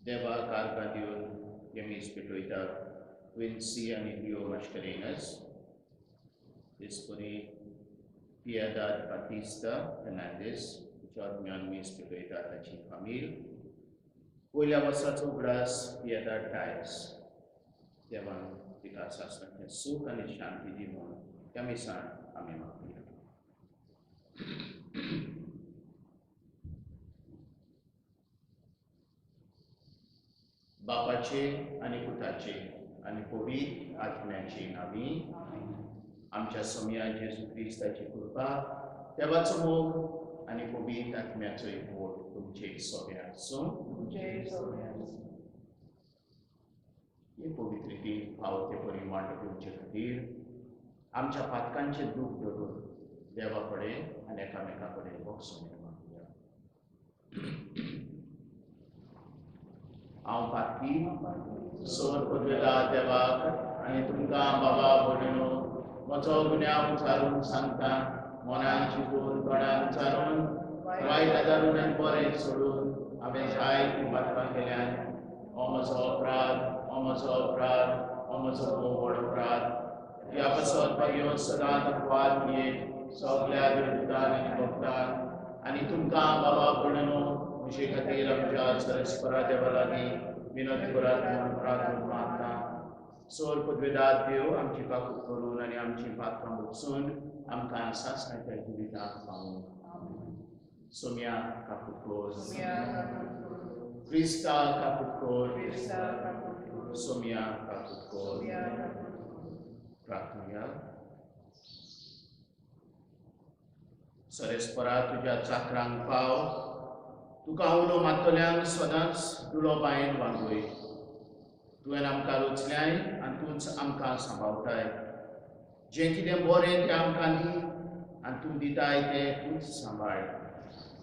देवाक आर्गां दिवन हें मीस पेटयतात विन्सी आनी लिओ माश्करेनस, तेचपरी पियादाद बातिस्ता फेर्नांदीस तिच्या आत्म्यान मीस पेटयतात ताची फामील, पयल्या वर्साचो उगडास पियादाद डायस. देवान तिका सासणाचें सूख आनी शांती दी म्हूण त्या मिसान आमी मागया. बापाचे आनी पुताचे आनी पवित्र आत्म्याचे नांवी आमच्या सोम्या जेजू क्रिस्ताची कृपा, देवाचो मोग आनी पवित्र आत्म्याचो एकवट तुमचे सोबे आसूं. हे पवित्र रितीन फावो ते परी मांड दिवचे खातीर आमच्या पातकांचें दूख धरून देवा कडेन आनी एकामेका कडेन भोगसणें मागया. हांव पातकी सोर पदवेला देवाक आनी तुमकां बाबा भयणीनो म्हजो गुन्यांव उचारून सांगता. मनान चिंतून तोंडान उचारून वायट आदारून आनी बरें सोडून हांवें जायतीं पातकां केल्यान. हो म्हजो अपराध, हो म्हजो अपराध, हो म्हजो भोव व्हड अपराध. ह्या पासत भाग्यो सदांच अपवाद मेळयेक सगल्या देवदूतान आनी भक्तान आनी तुमकां बाबा भयणीनो म्हजे खातीर आमच्या सरस्परा देवा लागीं विनंती करात म्हूण प्रार्थना मागता. सोर पदवेदार देव आमची काकूत करून आनी आमची पातकां भोगसून आमकां सासणाच्या जिविताक पावूं. सोम्या काकूत कर, क्रिस्ता काकूत कर, सोम्या काकूत कर. प्रार्थना. सरेस्परा तुज्या चाकरांक पाव, तुका उलो मारतल्यांक सदांच दुलो बायन वांगय. तुवें आमकां रचल्याय आनी तूंच आमकां सांबाळटाय. जें कितें बरें तें आमकां दी आनी तूं दिताय तें तूंच सांबाळ.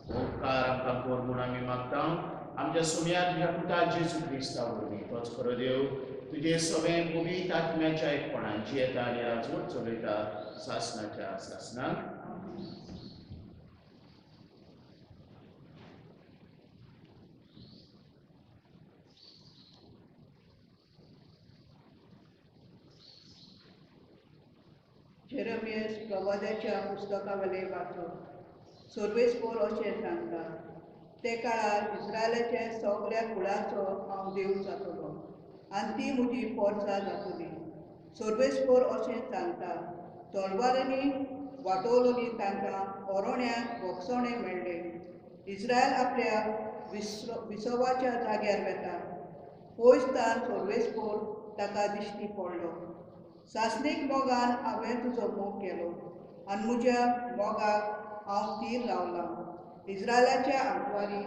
उपकार आमकां कर म्हूण आमी मागता आमच्या सोम्या तुज्या पुता जेजू क्रिस्ता वरवीं. तोच खरो देव तुजे सगळें पवित्र आत्म्याच्या एकपणान जियेता आनी राजवट चलयता सासणाच्या सासणाक. जेरमियस प्रवादाच्या पुस्तकावेले वाचो. सर्वेस्पोर अशें सांगता, ते काळार इस्रायलाच्या सगळ्या कुळाचो हांव देव जातलो आनी ती म्हजी पोरसां जातली. सर्वेस्पोर अशें सांगता, तलवारांनी वाटोवलोली तांकां ओरोण्याक भोगसणें मेळ्ळें. इस्रायल आपल्या विसवाच्या जाग्यार वेता. पयस तान सर्वेस्पोर ताका दिश्टी पडलो. सासणीक मोगान हांवें तुजो मोग केलो आनी म्हज्या मोगाक हांव थीर रावलां. इस्रायलाच्या आंकवारी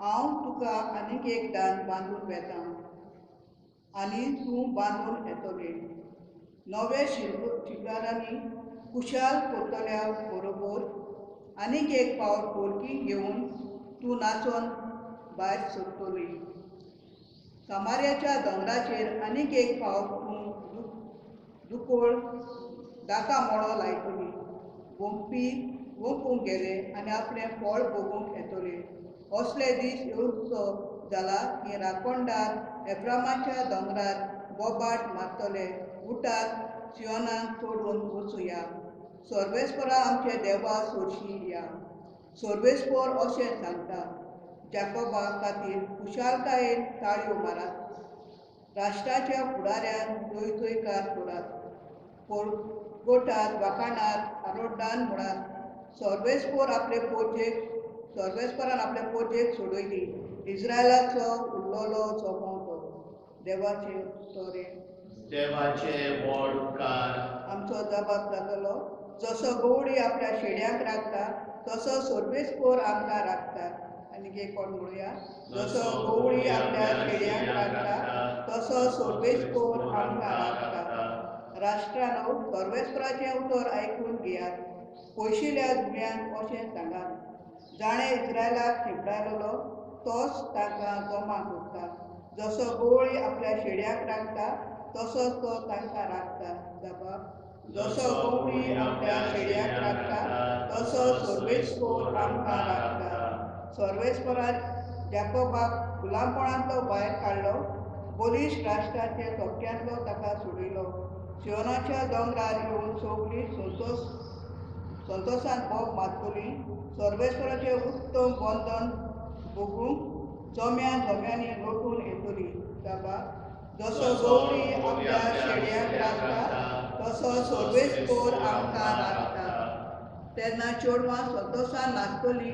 हांव तुका आनीक एक दान बांदून वेता आनी तूं बांदून येतले. नव्या शिकारांनी कुशाल करतल्या बरोबर आनीक एक फावट बोलकी घेवन तूं नाचोन भायर सरतली. समार्याच्या दोंगराचेर आनीक एक फावट तूं दुकोळ दाका मोडो लायतली. वोंपी वोंपूंक गेले आनी आपलें फळ भोगूंक येतले. असले दीस येवचो जाला की राखणदार एफ्रामाच्या दोंगरार बोबाट मारतले. उठात, सियोनाक चडून वचुया, सर्वेस्परा आमचे देवा सोरशी या. सर्वेस्पोर अशें सांगता, जाकोबा खातीर खुशालकायेन ताळयो मारात, राष्ट्राच्या फुडाऱ्यान जय जयकार करात, गोटात वाखाणात आरोड्डान म्हणात. सर्वेस्पोर आपले पोरजेक सर्वेस्परान आपले पोरजेक सोडयली. इस्रायलाचो उरलोलो जमवतो. देवाचे तोरे देवाचे व्हड उपकार. आमचो जबाब जातलो. जसो गवळी आपल्या शेड्याक राखता तसो सर्वेस्पोर आमकां राखता. आनी एक कोण म्हणुया, जसो गवळी आपल्या शेड्याक राखता तसो सर्वेस्पोर आमकां राखता. राष्ट्रानो सर्वेस्पराचें उतर आयकून घेयात. पयशिल्या जुंव्यांक अशें सांगात, जाणें इस्रायलाक शिंपडायलो तोच तांकां जमा करता. जसो गवळी आपल्या शेड्याक राखता तसोच तो तांकां राखता. जबाब, जसो गवळी आपल्या शेड्याक राखता तसो सर्वेस्पोर आमकां राखता. सर्वेस्परान जाकोबाक गुलामपणांतलो भायर काडलो, बलिश्ट राष्ट्राच्या धोक्यांतलो ताका सोडयलो. सियोनाच्या दोंगरार येवन सगळीं संतोशान बोब मारतली. सर्वेश्वराचें उत्तम बंधन भोगूंक जम्या जम्यांनी लोटून येतली. बाबा, जसो गवळी आपल्या शेड्यांक राखता तसो सर्वेस्पोर आमकां राखता. तेन्ना चेडवां संतोशान नाचतली,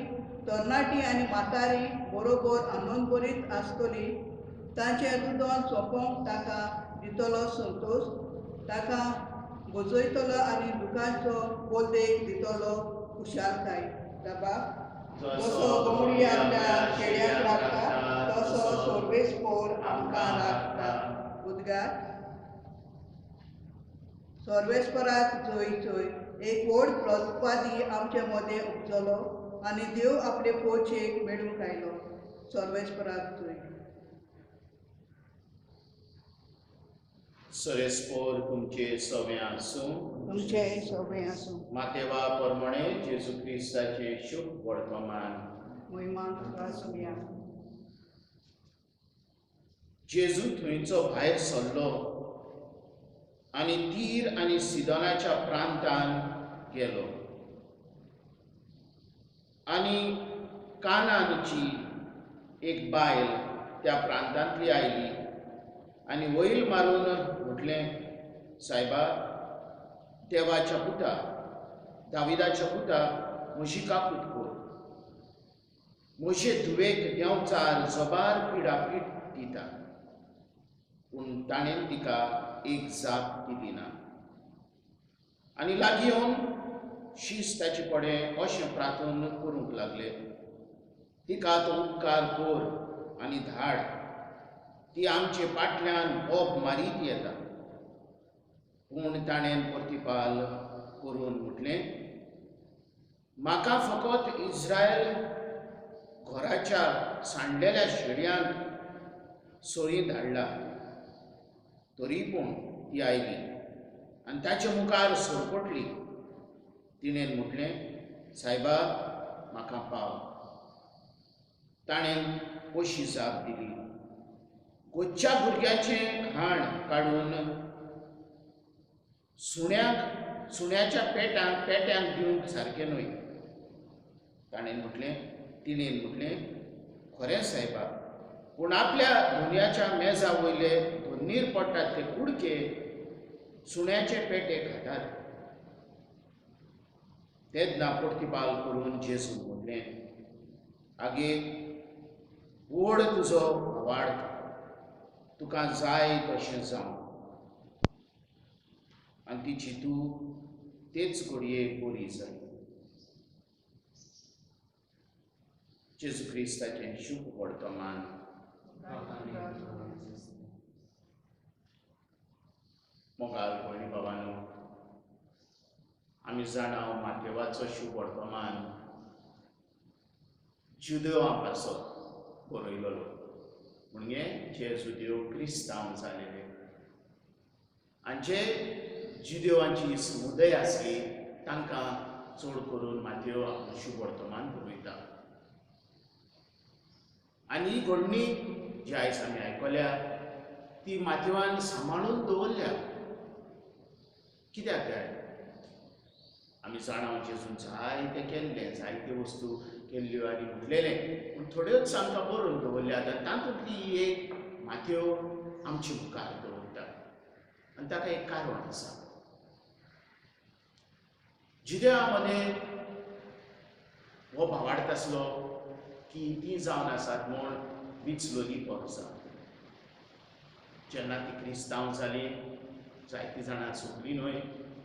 तरणाटी आनी म्हातारी बरोबर आनंदभरीत आसतली. तांचें रुदन सोंपोवंक ताका दितलो संतोश, ताका गजयतलो आनी दुखांचो बोलदेक दितलो खुशालकाय. बाबा, जसो गवळी आपल्या शेड्यांक राखता तसो सर्वेस्पोर आमकां राखता. उद्गार. सर्वेस्पराक जय जय. एक व्हड प्रतिवादी आमचे मदें उपजलो आनी देव आपले पोचेक मेळूंक आयलो. सर्वेस्पराक जय. सर्वेस्पोर तुमचे सवें आसूं. तुमचे सवें आसूं. मातेवा प्रमाणे जेजू क्रिस्ताचे शुभ वर्तमान. महिमा तुका आसुया. जेजू थंयचो भायर सरलो आनी तीर आनी सिदोनाच्या प्रांतान गेलो आनी कानानची एक बायल त्या प्रांतांतली आयली आनी वयल मारून म्हटलें, सायबा, देवाच्या पुता, दाविदाच्या पुता, म्हजी काकूत कर. म्हजे धुवेक देंवचार जबार पिडापीड दिता. पूण ताणें तिका एक जाप दिली ना. आनी लागीं येवन शीस ताचे कडेन अशें प्रार्थना करूंक लागले, तिका तो उपकार कर आनी धाड, ती आमचे फाटल्यान बोब मारीत येता. पूण ताणें प्रतिपाल करून म्हटलें, म्हाका फकत इस्रायल घराच्या सांडलेल्या शेड्यांक सरी धाडला. तरी पूण ती आयली आनी ताचे मुखार सरपटली. तिणें म्हटलें, सायबा, म्हाका पाव. ताणें अशी जाप दिली, गोच्या भुरग्याचें खाण काडून सुण्याच्या पेट्यांक दिवंक सारकें न्हय. ताणें म्हटलें, तिणें म्हटलें, खरें सायबा, पूण आपल्या धुन्याच्या मेजा वयले धन्नीर पडटात ते कुडके सुण्याचे पेटे खातात. तेन्ना प्रतिपाल करून जेजून म्हटलें, आगे, व्हड तुजो वाड, तुका जाय तशें जावं. आनी तिची तूं तेच घडये बरी जाली. जेजू क्रिस्ताचें शुभ वर्तमान. मोगाल भयणी बाबांनो, आमी जाणा मातेवाचो शुभ वर्तमान जुदेवां पासत बरयलेलो, म्हणजे जे जुदेव क्रिस्तांव जालेले आनी जे जुदेवांची समुदाय आसली तांकां चड करून मातेव आपलो शुभ वर्तमान बरयता. आनी ही घडणी जी आयज आमी आयकल्या ती मातेवान सांबाळून दवरल्या. कित्याक काय? आमी जाणा जेजून जायतें केल्लें, जायत्यो वस्तू केल्ल्यो आनी म्हटलेलें, पूण थोड्योच आमकां बरोवन दवरल्यात आनी तातूंतली ही एक माथ्यो आमचे मुखार दवरता आनी ताका एक कारण आसा. जुदेवा मदें हो भावार्थ आसलो की ती जावन आसात म्हूण विचलोली वर्सां. जेन्ना ती क्रिस्तांव जाली, जायतीं जाणां सोंपली न्हय,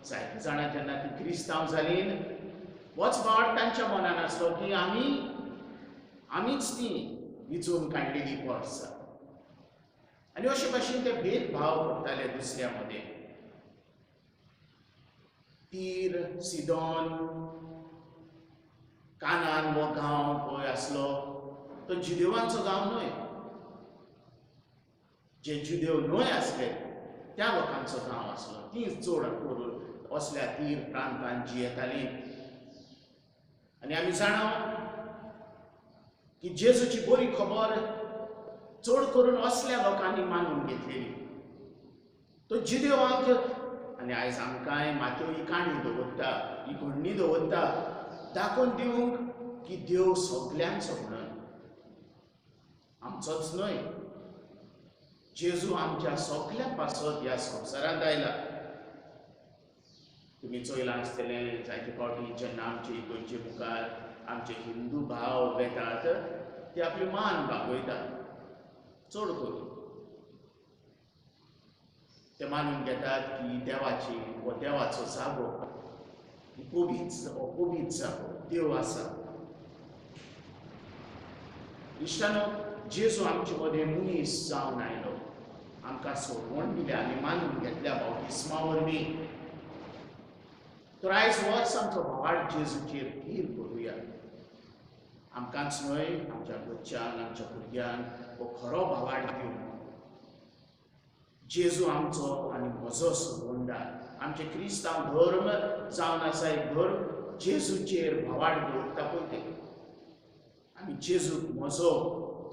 जायतीं जाणां जेन्ना ती क्रिस्तांव जाली, होच भावार्थ तांच्या मनान आसलो की आमीच ती विचून काडलेली वर्सां. आनी अशे भाशेन ते भेदभाव करताले दुसऱ्या मदें. तीर, सिदोन, कानान हो गांव पळय आसलो तो जुदेवांचो गांव न्हय, जे जुदेव न्हय आसले त्या लोकांचो गांव आसलो. ती चड करून असल्या तीर प्रांतान जी येताली. आनी आमी जाणा की जेजूची बरी खबर चड करून असल्या लोकांनी मानून घेतलेली. तो जिदेवांक आनी आयज आमकांय मात्यो ही काणी दवरता, ही घडणी दवरता दाखोवन दिवंक की देव सगल्यांचो म्हणून, आमचोच न्हय. जेजू आमच्या सगल्या पासत ह्या संवसारांत आयला. तुमी चोयलां आसतलें जायते फावटी जेन्ना आमचे इगर्जे मुखार आमचे हिंदू भाव वेतात ते आपली मान बागयतात, चड करून ते मानून घेतात की देवाची हो देवाचो जागो, पवित्र जागो, देव आसा. इश्टानो, जेजू आमचे मदें मनीस जावन आयलो, आमकां सोडवण दिल्या, आमी मानून घेतल्या बाप्तिस्मा वरवीं. तर आयज होच आमचो भावार्थ जेजूचेर थीर करुया. आमकांच न्हय, आमच्या घरच्यांक, आमच्या भुरग्यांक हो खरो भावार्थ दिवंक. जेजू आमचो आनी म्हजो सोडवणदार. आमचे क्रिस्तांव धर्म जावन आसा एक धर्म जेजूचेर भावार्थ दवरता पळय ते. आमी जेजूक म्हजो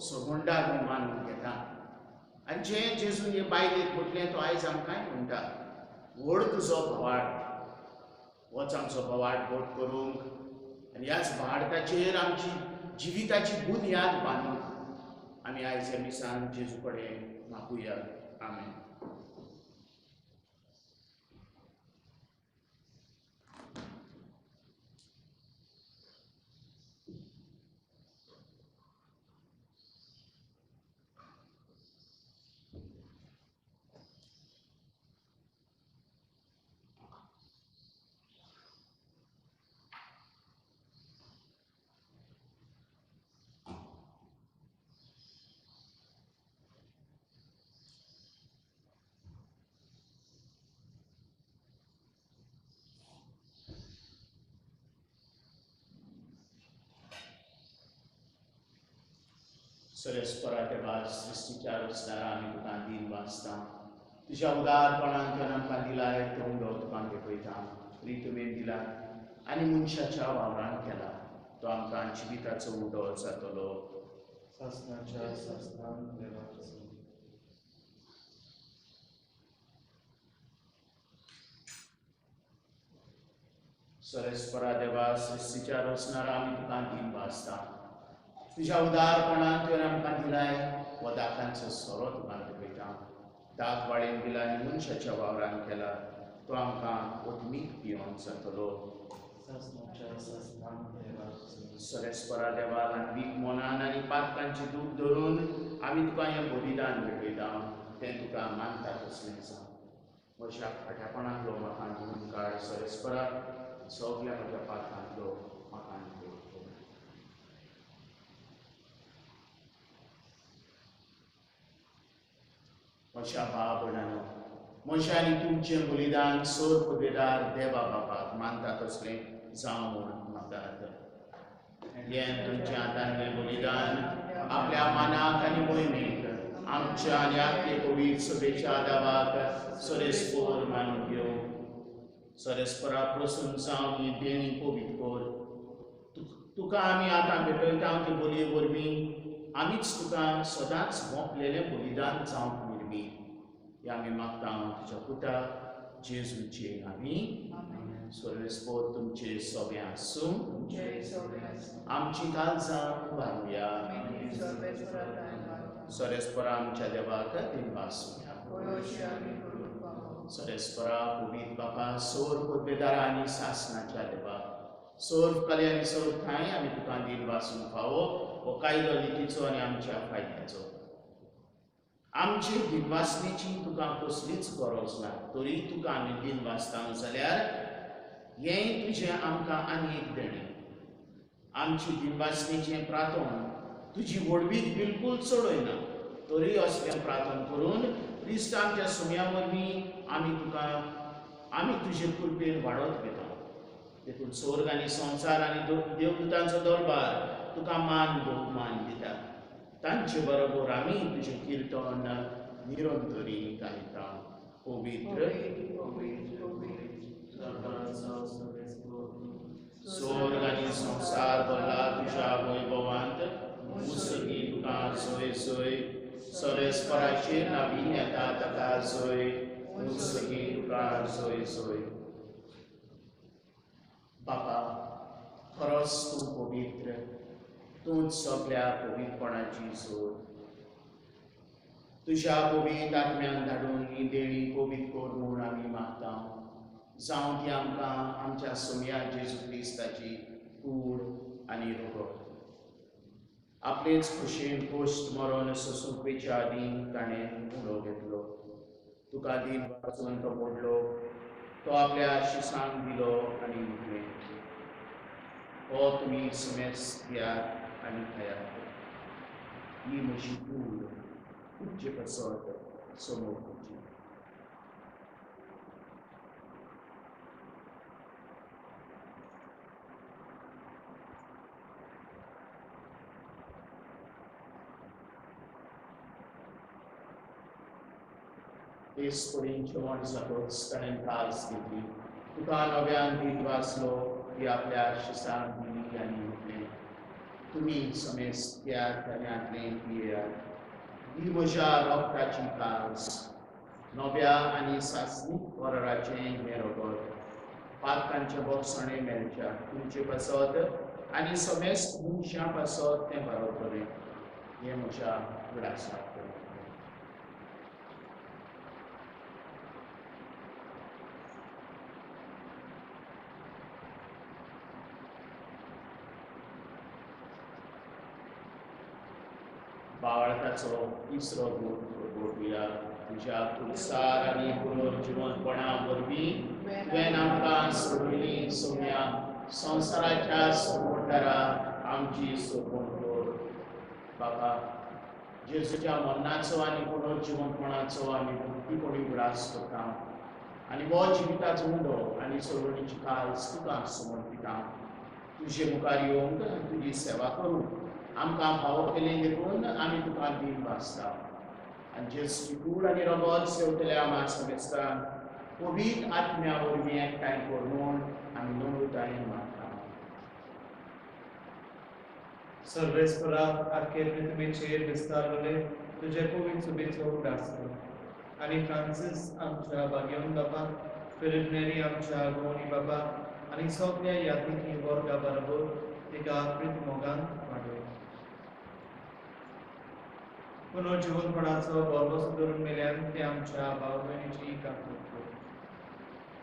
सोडवणदार म्हूण मानून घेता. आनी जें जेजून हे बायलेक म्हटलें तो आयज आमकांय म्हणटा, व्हड तुजो भावार्थ. होच आमचो भावार्थ घट करूंक आनी ह्याच भावार्थाचेर आमची जिविताची बुन्याद बांदूंक आमी आयज ह्या मिसान जेजू कडेन मागुया. आमेन. सरेस्परा देवा, सृश्टीच्या रचणारा आमी तुका दीन वाचता. तुज्या उदारपणान तुवें आमकां दिलाय तो उदो तुका भेटयता. रितुमेन दिला आनी मनशाच्या वावरान केला तो आमकां जिविताचो उदो जातलो. सासनाच्या सासनान देवाचो. सरेस्परा देवा, सृश्टीच्या रचणारा आमी तुका दीन वाचता. तुज्या उदारपणान तुवें आमकां दिलाय हो दाकांचो सोरो तुका भेटयता. दाक वाळेन दिला आनी मनशाच्या वावरान केला तो आमकां ओतमीक पिवन जातलो. सरेस्परा देवा, ल्हानवीक मनान आनी पातकांची दूख धरून आमी तुका हें बलिदान भेटयता तें तुका मानता तसलें जावं. म्हज्या फाट्यापणांतलो म्हाका धुवून काड सरेस्परा, सगल्या म्हज्या पातकांतलो म्हाका निवळ कर. म्हज्या भाव भयणांनो, म्हज्या आनी तुमचें बलिदान सोर पदवेदार देवा बापाक मानता तसलें जावं म्हूण मागतात. हें तुमच्या हातांतलें बलिदान आपल्या मानाक आनी मोहिमेक आमच्या आनी आपले पवित्र सभेच्या देवाक सरेस्पोर मानून घेवं. सरेस्परा प्रसन्न जावन ही देणी पवित्र कर. तुका आमी आतां भेटयता ते बलये वरवीं आमीच तुका सदांच मोपलेलें बलिदान जावंक मिरवी. हे आमी मागता तुज्या पुता जेजूचे आमी. सर्वेस्पोर तुमचे सगळें आसूं. आमची काळजां उबारुया. सरेस्परा आमच्या देवाक दिनवासुया. सरेस्परा पवित्र बापा, सोर पदवेदारा आनी सासनाच्या देवा, सोर कले आनी सोर ठांय आमी तुका दिनवासूंक फावो हो कायदो लिखीचो आनी आमच्या फायद्याचो. आमचे दिनवासणेची तुका कसलीच गरज ना, तरी तुका आमी दिनवासता जाल्यार हें तुजें आमकां आनी एक देणें. आमची दिनवासणेचें प्रार्थन तुजी व्हडवीक बिलकूल चडयना, तरी असलें प्रार्थन करून क्रिस्त आमच्या सुम्या वरवीं आमी तुका आमी तुजे कृपेन वाडत वता. देखून स्वर्ग आनी संवसार आनी देवदूतांचो दरबार तुका मान भोवमान दिता. तांचे बरोबर आमी तुजें किर्तन निरंतरी गायता. पवित्र स्वर्ग आनी संवसार भरला तुज्या वैभवांत. जोय जोय सोरेस्पराचेर नवीन येता ताका जोय उंचकी तुका जोय जोय. बाबा खरोच तूं पवित्र, तूंच सगळ्या पवित्रपणाची जोड. तुज्या पवित्र आत्म्यान धाडून ही देणी पवित्र कर म्हूण आमी मागता. जावं ती आमकां आमच्या सोम्या जेजू क्रिस्ताची कूड आनी रोगत. आपलेच खुशेन पोस्ट मरण सोसूंक वयच्या आदीं ताणें उलो घेतलो. तुका दिन वाचून तो मोडलो, तो आपल्या शिसांक दिलो आनी म्हटलें, हो तुमी समेस्त घेयात आनी खायात, ही म्हजी कूड तुमचे पासत समोर. तेच जेवण जातच ताणें कास घेतली, तुका नव्यान दिन वाचलो, ती आपल्या शिसांक दिली आनी म्हटलें, तुमी समेस्त घेयात आनी हातलें पियेयात, ही म्हज्या रोगताची कास, नव्या आनी सासणीक कराराचें हें रगत, पातकांचें बोगसणें मेळच्या तुमचे पासत आनी समेस्त मनशां पासत तें बरोवतलें, हें म्हज्या उगडासाक. बावळटाचो तिसरो गूण प्रगोटया. तुज्या पुरसार आनी पुनर्जिवनपणा वरवीं तुवें आमकां सोडली सोम्या संवसाराच्या सोडवणदारा आमची सोडवण कर. बाबा जेजूच्या मरणाचो आनी पुनर्जिवनपणाचो आमी भक्तीपणी उगडास करता आनी हो जिविताचो उंडो आनी सोडवणीची काज तुका समर्पिता. तुजे मुखार येवंक आनी तुजी सेवा करूंक आमकां फावो केलें देखून आमी तुका दिन भासता. आनी जेजूची कूड आनी रगत सेवतल्या आमा समेस्तांक पवित्र आत्म्या वरवीं एकठांय कर म्हूण आमी नम्रतायेन मागता. सर्वेस्परा आख्खे पृथ्वीचेर विस्तारले तुजे पवित्र सुबेचो उगडास कर आनी फ्रांसीस आमच्या भाग्यवन बाबा, फिलीप नेरी आमच्या गोवनी बाबा आनी सगळ्या यात्रिकी वर्गा बरोबर तिका प्रीत मोगान वाडय. पुनर्जिवनपणाचो भरवंसो धरून मेल्यान ते आमच्या भाव भयणीची काकूट कर.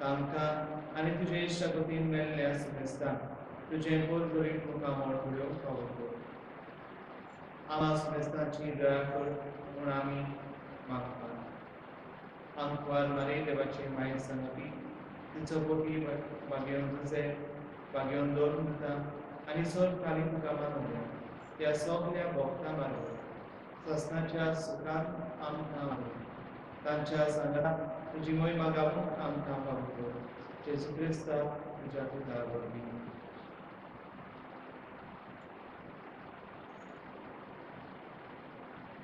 तांकां आनी तुजे इश्टागतीन मेल्ल्या समेस्तांक तुजें पोरजोरीत मुखामळ उडोवंक फावो कर. आमा समेस्तांची दया कर म्हूण आमी मागता. आंकवार मारी देवाची माय सांगपी तिचो पोटी भाग्यवन तुजें भाग्यवन दवरून दिता आनी सर्व खाली तुका मानवया त्या सगल्या भक्तां बरोबर ससनाच्या सुखान आमकां वाडय. तांच्या सांगात तुजी मोहिमा गावूंक आमकां फावो कर. जेजू क्रिस्ता तुज्या पुता वरवीं.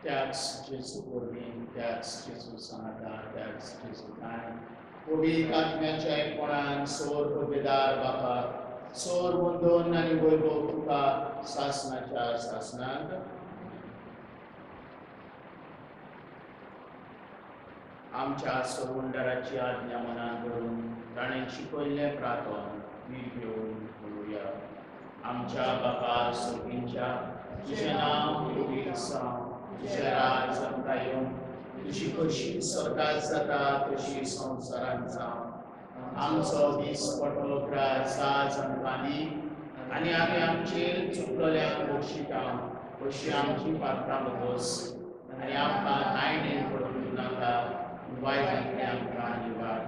त्याच जेजू वरवीं, त्याच जेजू सांगाता, त्याच जेजू ठाण पवित्र आत्म्याच्या एकपणान सोर पदवेदार बापा सोर वंदन आनी वैभव तुका सासनाच्या सासनाक. आमच्या सोडवणदाराची आज्ञा मनात धरून ताणें शिकयल्लें प्रार्थन वीर घेवन म्हणुया. आमच्या बापा सर्गींच्या, तुजें नांव पवित्र जावं, तुजें राज आमकां येवं, तुजी कशी स्वर्गात जाता तशी संवसारांत जावं. आमचो दीस पडटलो ग्रास आज आमकां दी आनी आमी आमचेर चुकलेल्यांक बक्षिता अशी आमची पात्रां बगोस आनी आमकां नायणेन पडून दिवनाका, वायटांतली आमकां निवार.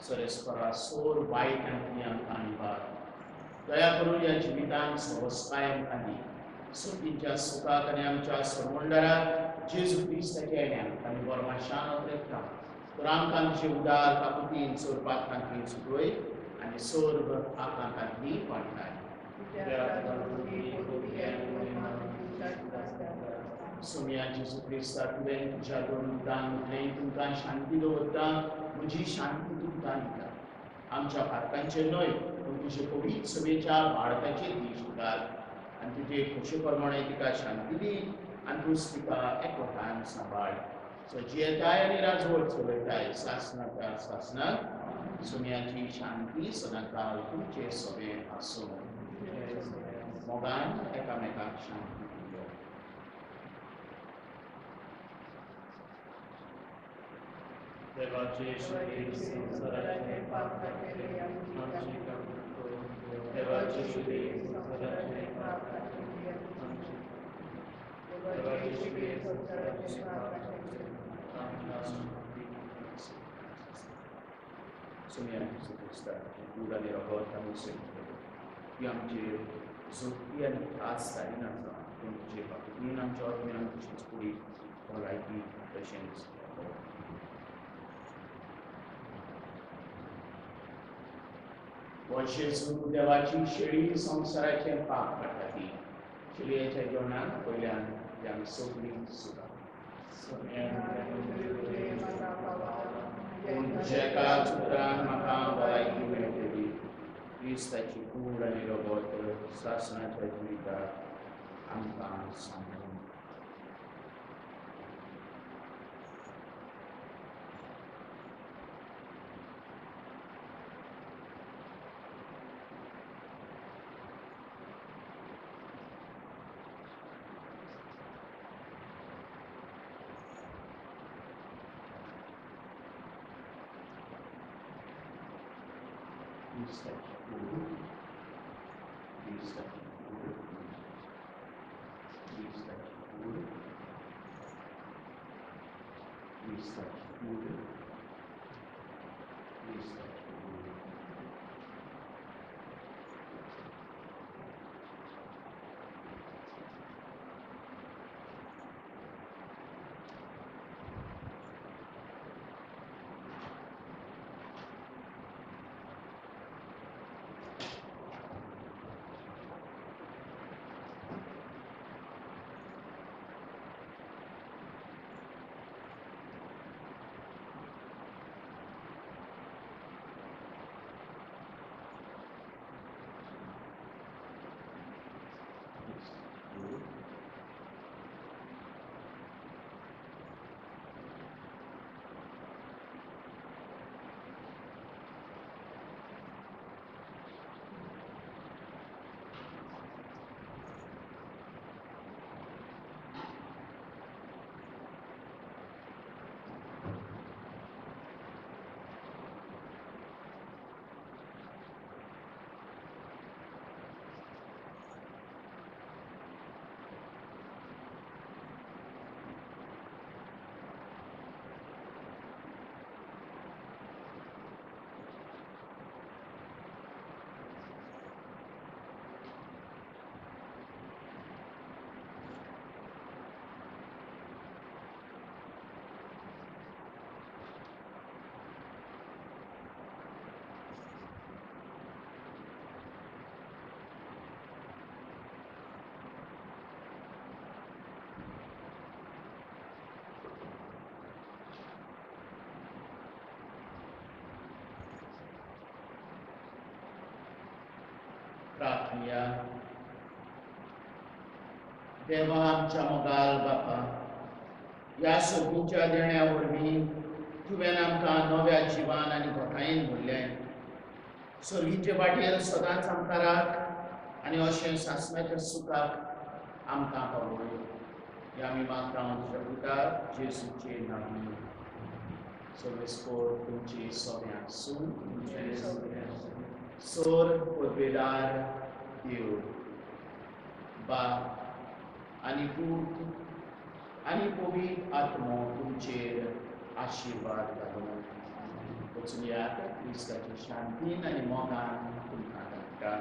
सरेस्परा सोर वायटांतली आमकां निवार. दया करून ह्या जिवितांत सवस्काय आमकां दी. सुखींच्या सुखाक आनी आमच्या सोडवणदाराक जेजू क्रिस्ताच्या येण्याक आनी बरमाशान अत्रेता तर आमकां तुजे उदार काकुतीन सोर पात्रांतली सुटोय आनी सोर्ग आकांतांतली वाटाय. सोम्या जेजू क्रिस्ता, तुवें तुज्या दोन उदान म्हटलें, तुमकां शांती दवरता, म्हजी शांती तुमकां दिता. आमच्या पातकांचेर न्हय पूण तुजे पवित्र सभेच्या भारताचेर दीस घाल आनी तुजे खोशे प्रमाणे तिका शांती दी. आनी तूंच तिका एकवटान सांबाळ. सो जियेताय आनी राजवट चलयताय सासनाच्या सासनाक. सुम्याची शांती सदांकाल तुमचे सगळे आसूं. मोगान एकामेकाक शांती दिवया. देवाचे शिके संवसाराचे पाप काडटले आमची काकूट कर. देवाचे शिके संवसाराचे पाप काडटले आमची. देवाचे शिके संवसाराचे पाप काडटले आमकां शांती. सुम्या क्रिस्ताचे कूड आनी रगत आमी सेवतले. ती आमचेर जोखी आनी त्रास जायना पूण तुजे बाबतीन आमच्या आत्म्यांक तशेंच कुडीक भलायकी तशेंच जेजू देवाची शेळी संवसाराचें पाप काडटा ती शेळयेच्या जेवणाक वयल्यान ती आमी सगळीं सुद्दां. पूण तुज्या एकाच उतरान म्हाका भलायकी मेळटली. क्रिस्ताची कूड आनी रगत सासणाच्या जिविताक आमकां सांगूं. प्रार्थना. देवा आमच्या मोगाल बापा, ह्या सगळींच्या देण्या वरवीं तुवें आमकां नव्या जिवान आनी घटायेन भरलें. सर्गीचे वाटेर सदांच आमकां राख आनी अशें सासणाच्या सुखाक आमकां पावय. हे आमी मागता तुज्या पुता जेजूचे नांवान. सर्वेस्पोर तुमची सगळें आसूं. सोर पदवेदार देव बाप आनी पूत आनी पवित्र आत्मो तुमचेर आशिर्वाद घालूं. वचून यात क्रिस्ताच्या शांतीन आनी मोगान तुमकां धाडटा.